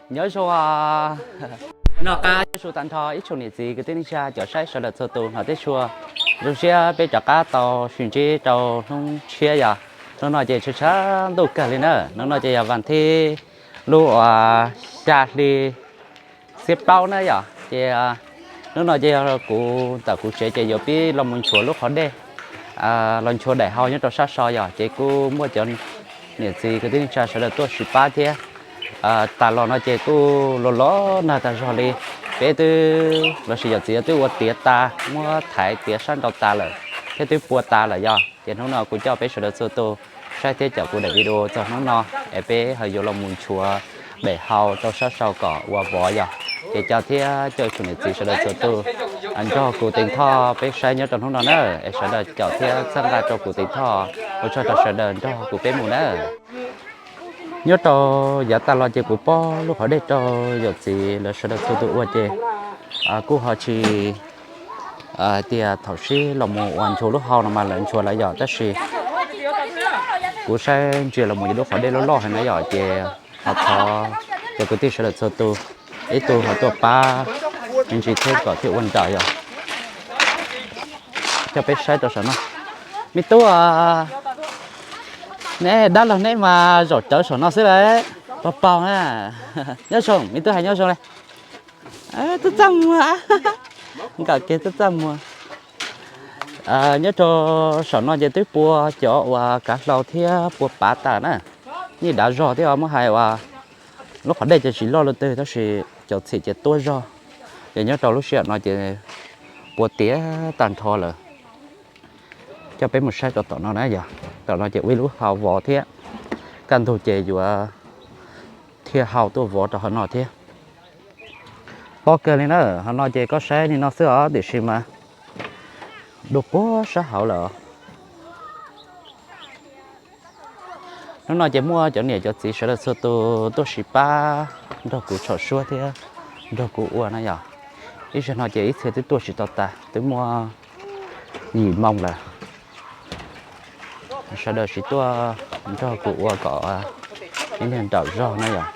Nyob zoo, noj qab nyob zoo tag nrho ib tsoom niam txiv kwv tij neej tsa cov saib sawv daws txhua tus hnov thiab tshua. Zoo siab peb rov qab tau sib ntsib rau hnub tshiab yog hnub no ces tshav tshav ntuj kawg li na. Hnub no ces yog vas thib lub uas xya hli xiab plaub na yom. Ces hnub no ces yog kuv ntawm kuv tsev ces yuav pib los mus nchuav lub qhov dej, los nchuav daim hau nyob rau sab so yom. Ces kuj muaj cov niam txiv kwv tij neej tsa sawv daws tuaj sib pab thiab. Tas los no ces kuj los los nag tag zog li. Peb twb los sis yawm txiv twb ua tiav tas, muab thaiv tiav sab nraud tas lawm thiab twb pua tas lawm yom. Ces hnub no kuv coj peb sawv daws txhua tus saib thiab caum kuv daim video txog hnub no, es peb ho yuav los mus nchuav daim hau rau sab sau kom ua vov yom. Ces coj thiab coj ib tsoom niam txiv sawv daws txhua tus nrog kuv tes thoj peb saib nyob rau hnub no na, es sawv daws caum thiab txhawb nqa rau kuv tes thoj. Ua tsaug rau sawv daws nrog kuv peb mus na. Nyob rau yav tas los ces kuv pob lub qhov dej rau yawm txiv lawv sawv daws txhua tus ua ces kuj ho tsis hais tias thaum sib los mus uas nchuav lub hau no mas lawv nchuav lawv yom, tab sis kuv saib ntsia los mus yog lub qhov dej loj loj heev na yom. Ces ho thov cov kwv tij sawv daws txhua tus, ib tug ho tuaj pab me ntsis thiab kom thiaj ua nrawm yom. Coj peb saib rau saum no. Me tub, neb dab laug neb mas zaum rawv saum no xwb lauj. Pog paug na, nyob zoo, me tub hais nyob zoo li. Txaj txaj muag, nkawm kiag txaj txaj muag. Nyob rau saum no ces twb pua cov uas kav hlau thiab pua pav tas na. Nyij dav zog thiab muab hais uas lub qhov dej ces tsis loj luaj twg tab sis cov txhim ces tuab zog. Ces nyob rau lub sij hawm no ces pua tiav tag nrho lawm. Coj peb mus saib rau tom no na yom. Tom no ces ua ib lub hau vov thiab, kaj ntug ces yuav thiaj hau tuaj vov rau hauv no thiab. Pob kawg li na, hauv no ces koj saib li no xwb os, tiam sis mas dua puag sab hauv lawm. Hnub no ces muaj cov niam cov txiv sawv daws txhua tus tuaj sib pab nrog kuv txhawb suab thiab nrog kuv ua na yom. Ib zaug no ces ib txhia twb tuaj tsis tau tas, twb muaj yim moo lawm. Sawv daws sib tuaj nrog kuv ua kom ib niag nrawm zog na yom.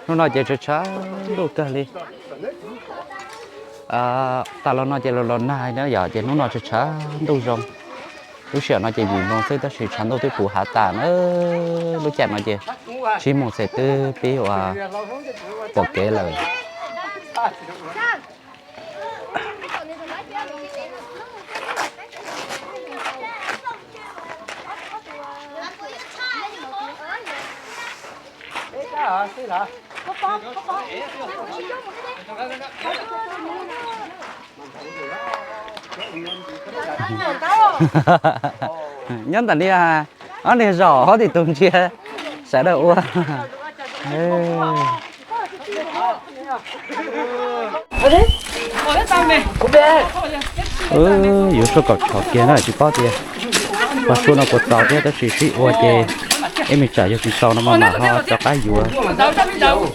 Hnub no ces tshav tshav ntuj kawg li. Tas los no ces los los nag na yom, ces hnub no tshav tshav ntuj zoo. Lub sij hawm no ces yim moo xwb tab sis tshav ntuj twb puv hav tas na. Lub caij no ces tsib moos xwb twb pib ua pom kev lawm. Nyob ntawm no, ob niag zaum ob tim tus ntsia sawv daws ua. Yuav sua kom tshov kiag na, tsis paub tias mas sua no puas txaus thiab, tab sis sib ua ces ib me tsam yog tsis txaus no mas mam ho rov qab yuav,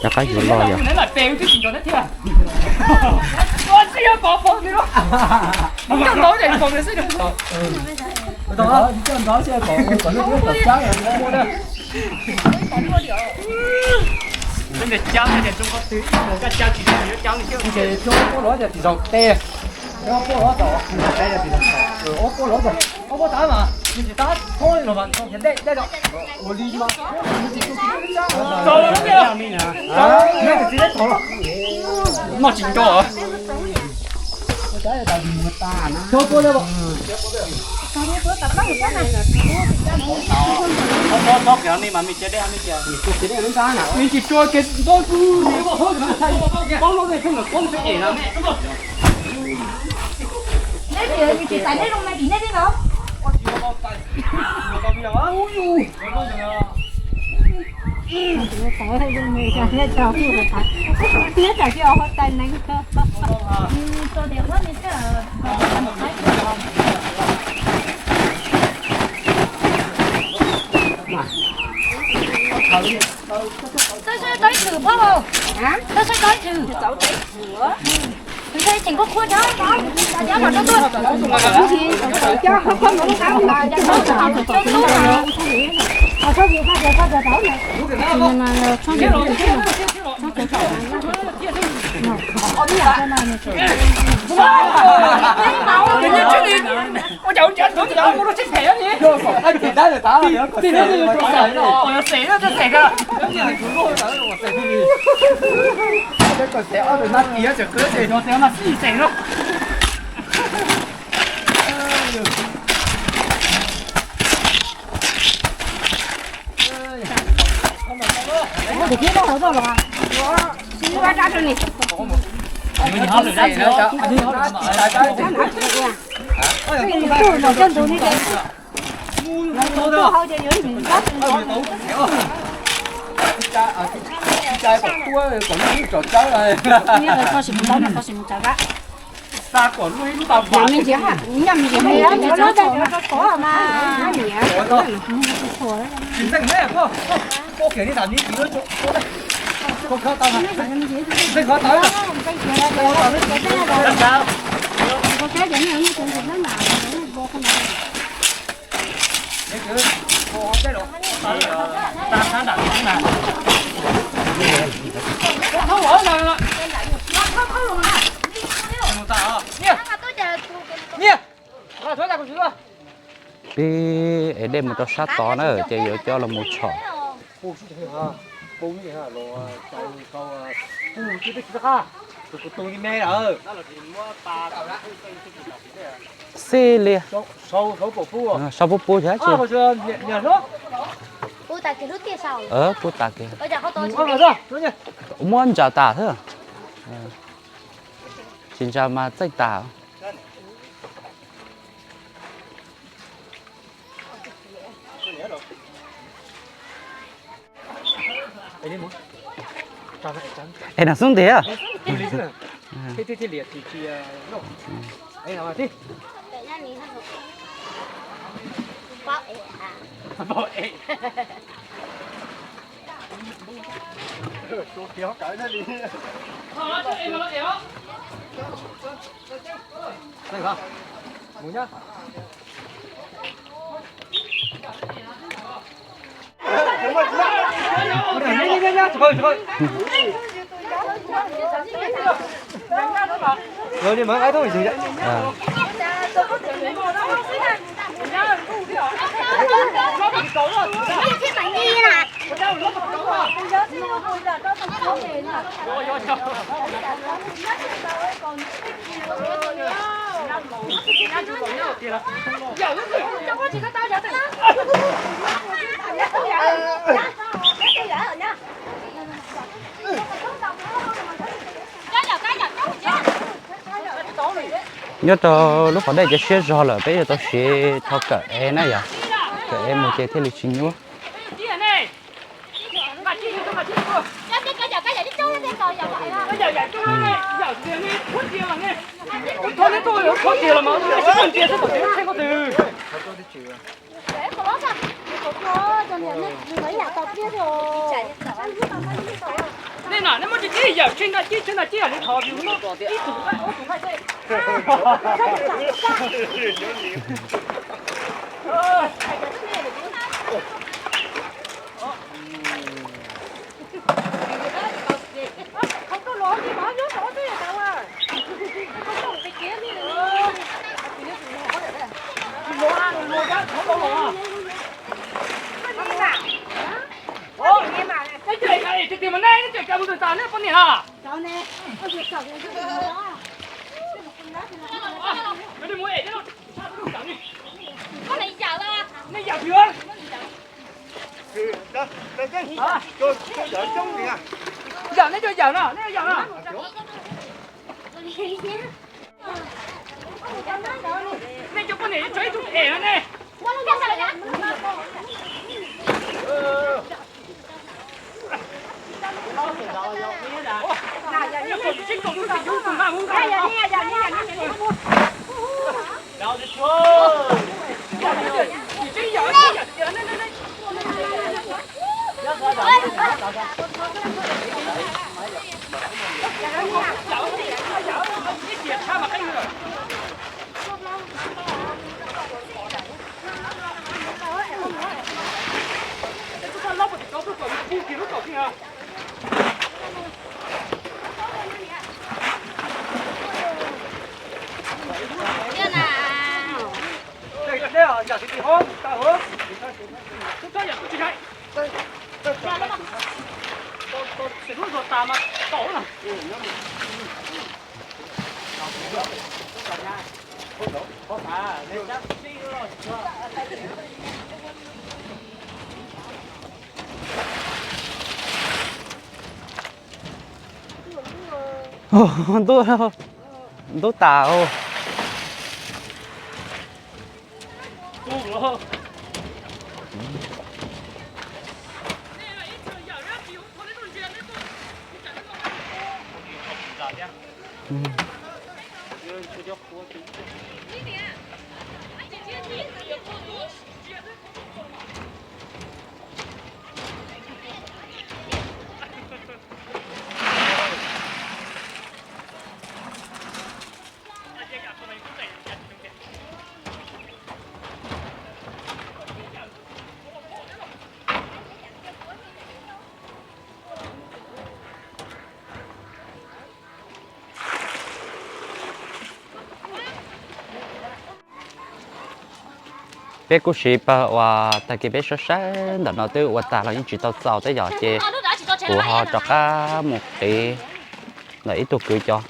rov qab yuav los yom. Noj tsis nco. Tau saib tau ib thwm phob hau. Tau saib tau ib thwm. Tus saib tseem kuj qhuab cov, cov mas rau tuaj. Ua cas ua cas tuav ntawm ua rau sib phem ni. Xev na, xev na, xev na. Xev na, xev na. Kho sim mus tau, kho sim mus tau. Tsis ntseeg ne, koj, koj kiag neb tam neb kiag, koj khawb tau, ntseeg khawb tau, ntseeg khawb tau. Peb ev dej mus rau sab tod na, ces yuav coj los mus tshom. Xij li. Sau pub pub thiab tsis. Pub tas kiag. Muab ntsaws tas xwb. Tsis ntsaws mas txeej tas. Es no xub ntiag. Nyob rau lub qhov dej ces siab zog lawm, peb yuav tau siv rho kawm ev na yom, kawm ev mus ces thiaj li tsis nyuaj. Nej no nej muab cib yawm tseg nta cib tseg nta cib os, nws thov vim ib tug nqaij ob tug nqaij tej. Yawm, nej cov yawm no, nej yawm no. Nej cov poj niam tso ib tug es no ne. Ntub, ntub tas. Peb kuj siv pawg uas tag kis peb sab sab ntawm no twb ua tag los yeej tsis tau txaus tej yom, ces kuv ho rov qab mus qiv ntawm ib tug kwv cov.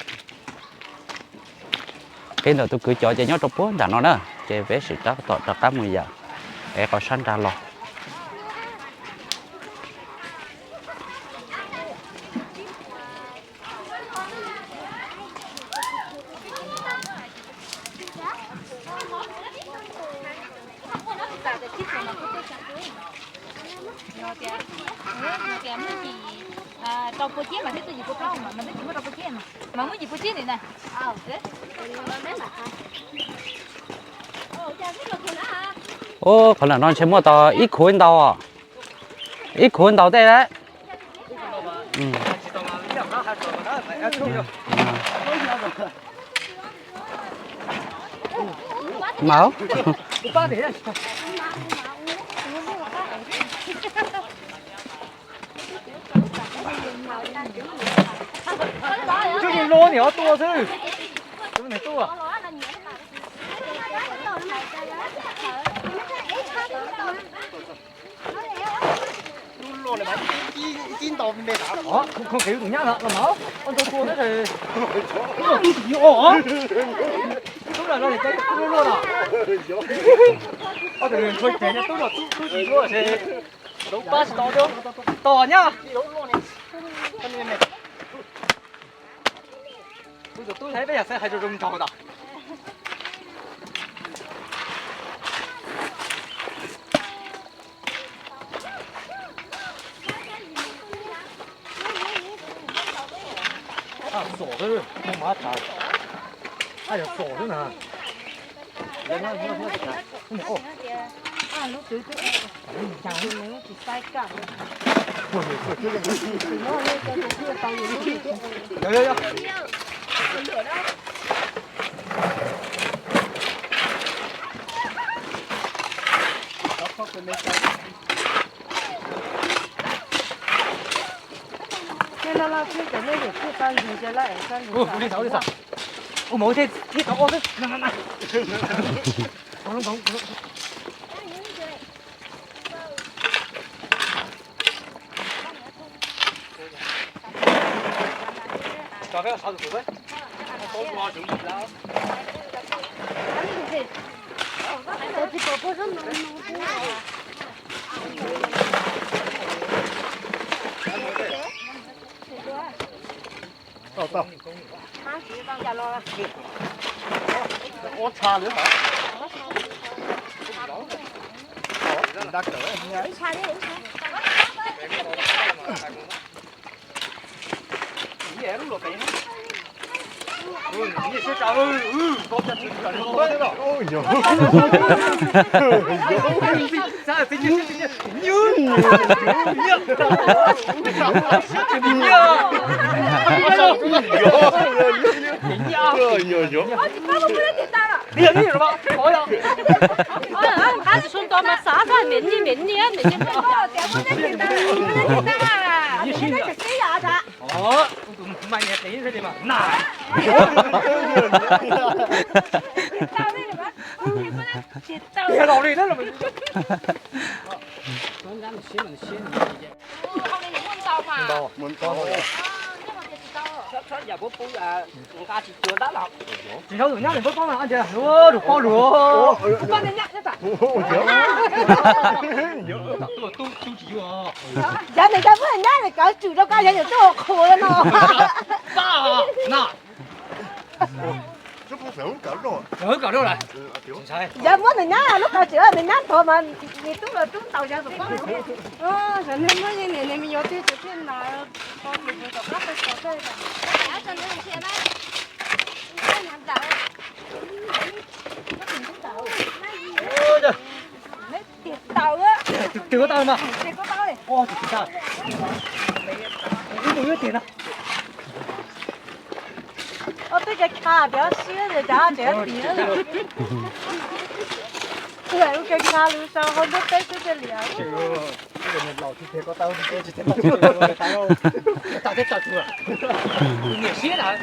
Qiv ntawm tus kwv cov ces nyob rau puag nram no na, ces peb sim rov tom rov qab mus yawm es qhov sab nrad los. Rau pua cieb mas twb yim pua plaub mas, mas twb tsis muaj rau pua cieb mas, mas muab yim pua cieb ntawm na. Ub, qhov ntawm no ntshe muaj tau ib khuv ntau, ib khuv ntau tej lawm. Mas twb ua niam tuaj xwb. Niam tuaj. Ib ntau me me tas, kho kev tus nyab no los mas, ua ntau tua xwb. Tub tsis yuav os. Tub los no tub luaj luaj los. Ob tug ntshua ces tub los tub tsis yuav es. Lub pab tsis tau, tos nyab. Kuv tus tub hais peb yam xeeb hais zoo zoo nraug tas. Xom xwb, muaj mas tas. Yog xom xwb na. Ua, mus ua tib tau ob xwb. Ua tsa lawm hov. Nta kawm. Tsis nyob tus nyab nws pab pab mas, ua rau poj lus. Yav nws cov poj nyab nws kov tsum rau koj, yog yus tuaj ua qhua no. Yav muab nws nyab lub kov tsum, nws nyab nthuav mas nws tub los tub ntaus yav tus poj lus. Muab nws me nyuam twg tus thiaj ntawd, poj lus tom qab tom tej. Tiag tau, tiag tau mas. Ib mus ib tiag no. Ob tug kev kha tias siab tias cas tseem tiag. Tus lam ua kev kha lus sau hauv nruab peb xwb tiag li. Niam siab lawm.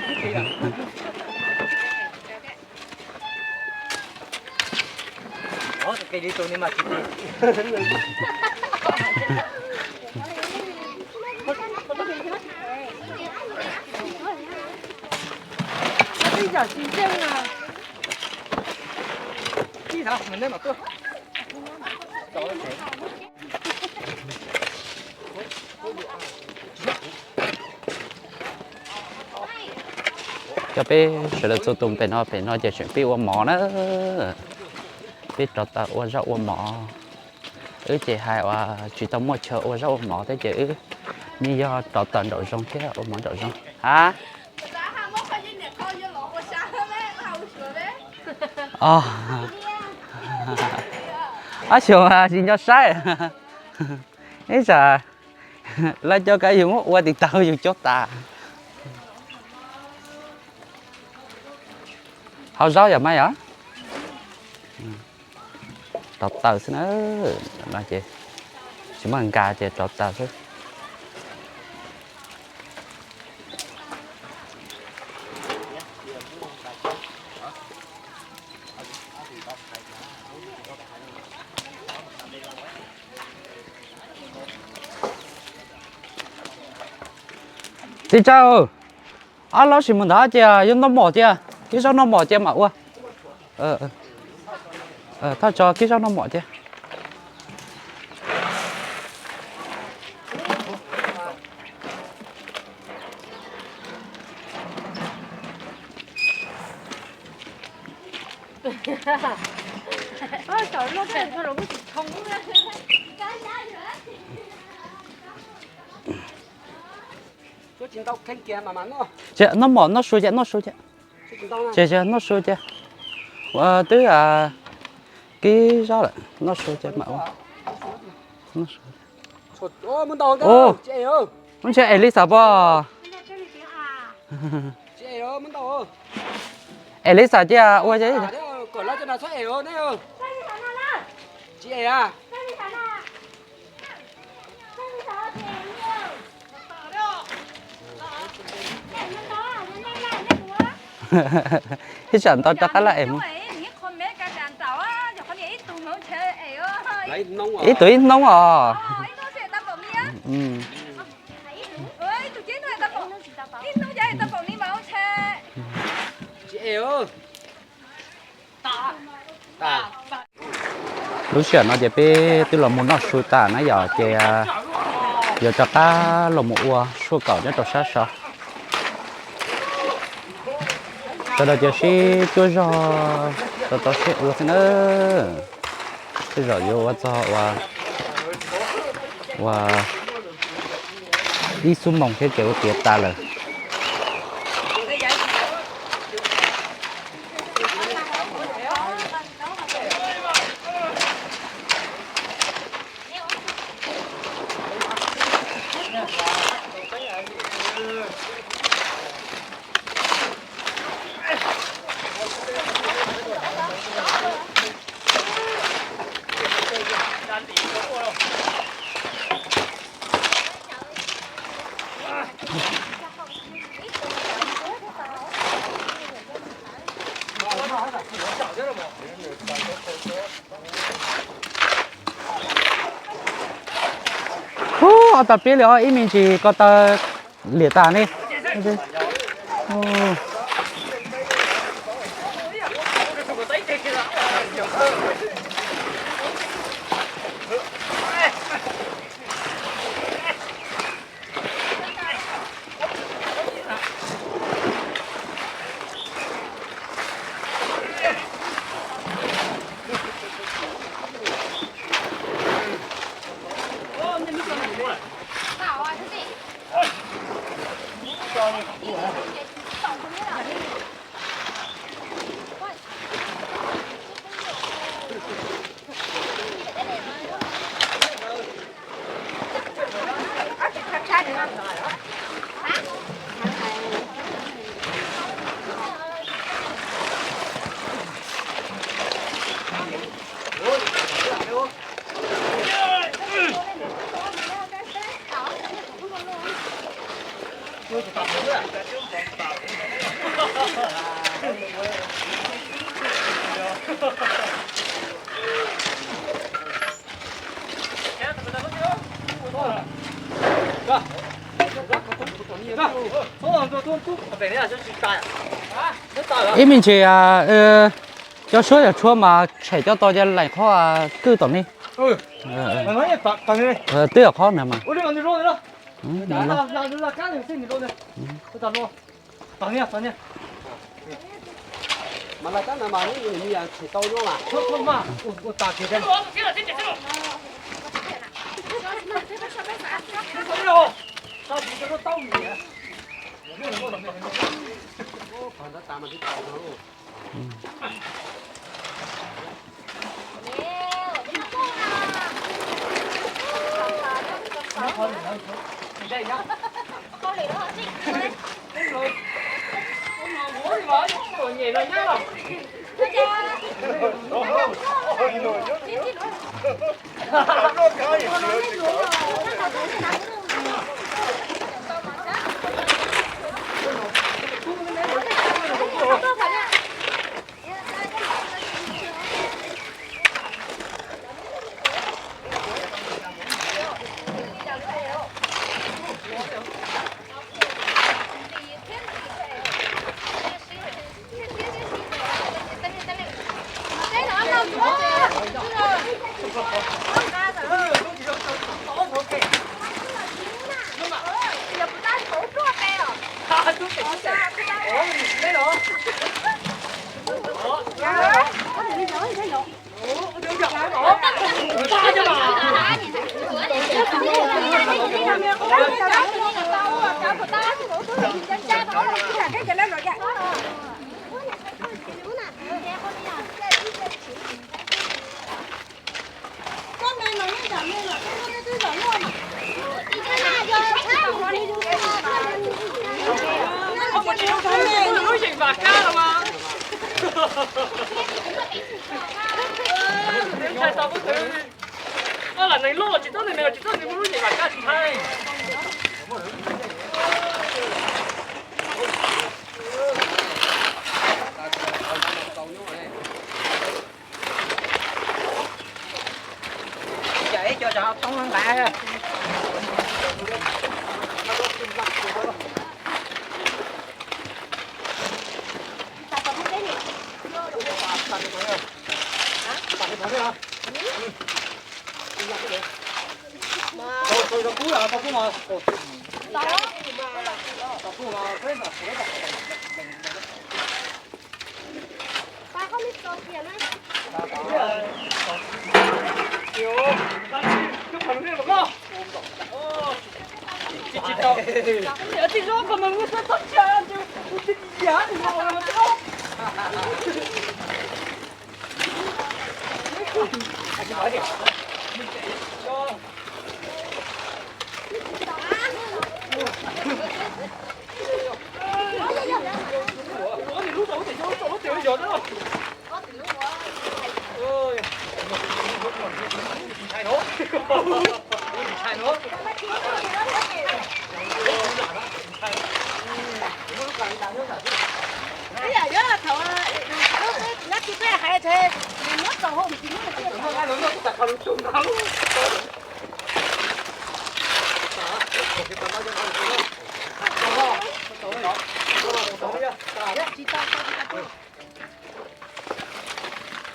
Coj peb sawv daws txhua tus pem no, pem no ces tseem pib ua mov na. Peb rov taws ua zaub ua mov. Wb ces hais uas tsis tau muaj chaw ua zaub ua mov thiab ces wb yeej yog rov taws nraum zoov thiab ua mov nraum zoov. Ha? Ob xyoos tsis nco saib. Ib tsam lawv cov kab yus muab ua tis taug yus cov tas. Hau zaub yom mas yom. Rov taws xwb na. No ces tsis muaj nkas ces rov taws xwb. Txiv Tsawg, ob laub sim mus ntawd ces yuav noj mov cia, kib zaub noj mov cia mam ua. Thaj tso kib zaub noj mov cia. Noj mov noj su cia, noj su cia. Ces noj su cia. Ua twb kib zaub lawm, noj su cia mam ua. Noj su. Ub, ntshe es li xav pom. Es li xav cia ua. Ib tsam nto rov qab lawm es mus. Ib tug ib hnub os. Lub sij hawm no ces peb twb los mus noj su tas na yom, ces yuav rov qab los mus ua suaj kaum nyob rau sab saud. Sawv daws cia sib cuab zog rau tau siab ua xwb na. Tej zaum yuav ua txog ua ib xuab moos thiab ces ua tiav tas lawm. Ub, ob tau peb li os, ib me ntsis ko taw liam tas ne. Ib me ntsis cov suab yog tshuav mas tshem coj tau cov laim qhov kwj tom ne. Twb yog qhov na mas. Lub zeem vam kab los mas. Ntshai tau pob tw. Koj lam neeg loj los tsis txhob neeg me los tsis txhob neeg muaj lub zeem vam kab tsis ntshai.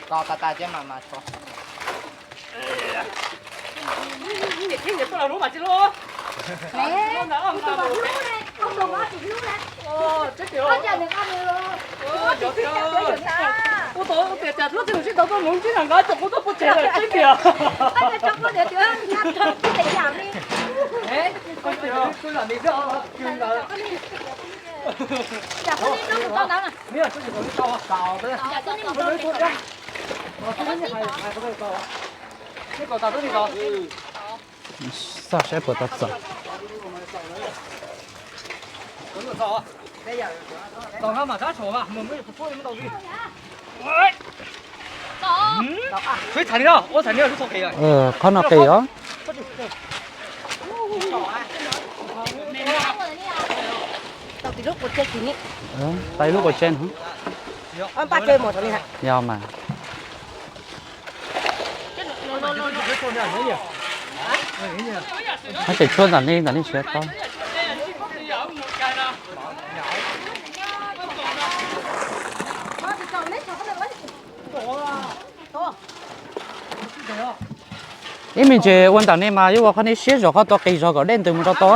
Tos tas tas ces mam mam tshuav. Xauj saib puas tau txaus. Qhov no qis os. Tau ib lub quav tseb. Yog mas. Tab sis tshuab ntawm nej, ntawm nej siav tau. Ib me ntsis ua ntawm nej mas yuav ua qhov nej siab zog qhov tau qis zog kom dej ntws mus rau tau.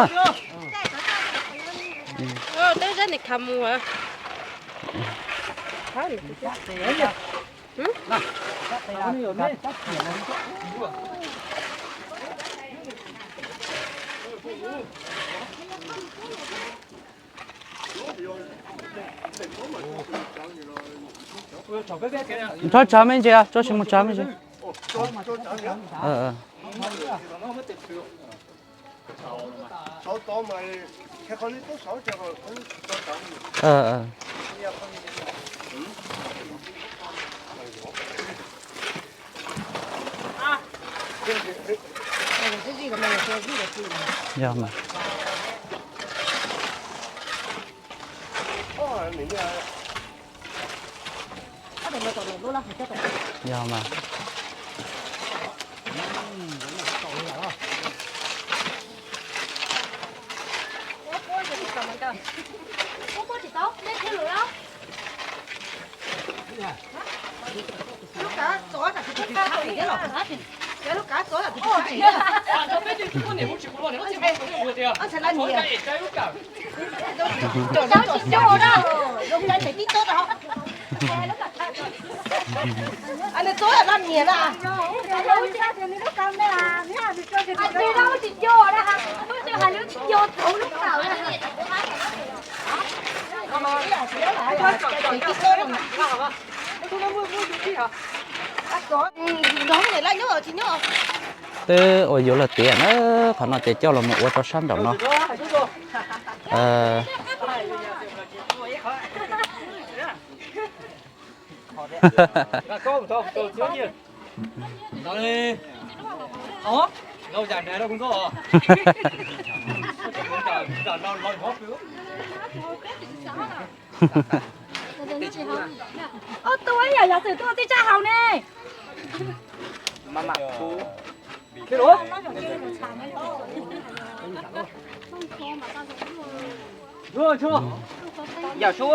Tso tsawv me ntsis, tso tsis mus tsawv me ntsis. Yog mas. Yog mas. Twb ua yuav luag tiav na, qhov no ces coj los mus ua rau sab nraum no. Tus yog xwm tuaj tij tsaj haus ne. Yam su.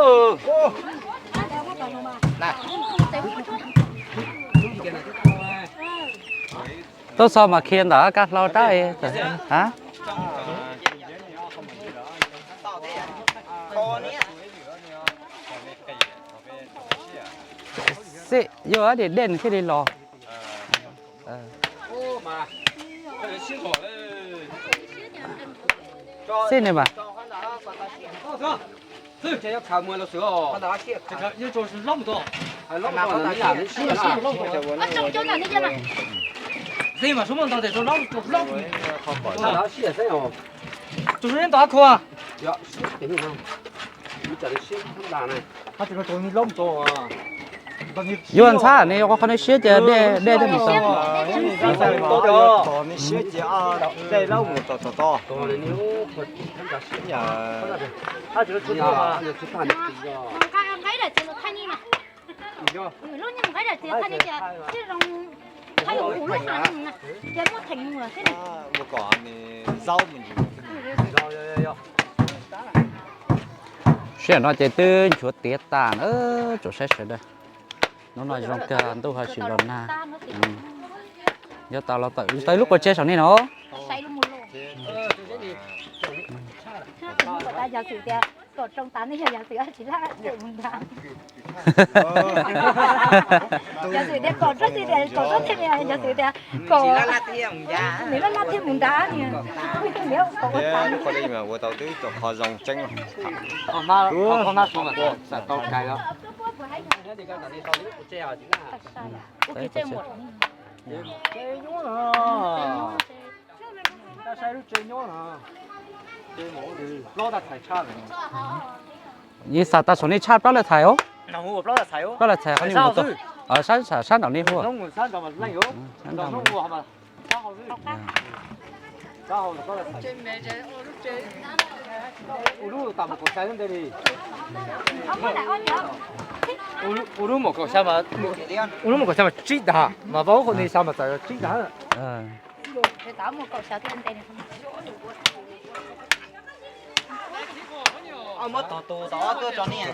Tuaj txog mas khiav ntawm kab hlau rab. Xij, yuav dej dej nws thiaj li los. Xij ne mas. Yuav ntxhab ne, qhov nej siab ces dej dej thiaj mus tau. Sij hawm no ces twb nchuav tiav tas na, tsom saib sawv daws. Hnub no zoo kawg, ntuj ho tsis los nag. Yuav tau los tawm tau ib lub qua tseg saum nej no. Kom tsoo tas ne, yog yog xwm tsis laj mus nrad. Yog xwm tias kom tsob xwm tias kom tsob thiaj, yog xwm tias kom nws laj laj thiaj mus nrad niag. Ua tau twb cov qhov zoo tseeb. Ib xav tas saum nej tshaj plaub lawm txhais os. Plaub lawm txhais qhov nej mus sab sab nraum nej hu. Ua lub mas, ua lub mas kaum xya mas tsib dag mas, vauv qhov nej xya mas txawm tsib dag. Muab tog tus tau ob tuaj tso nej.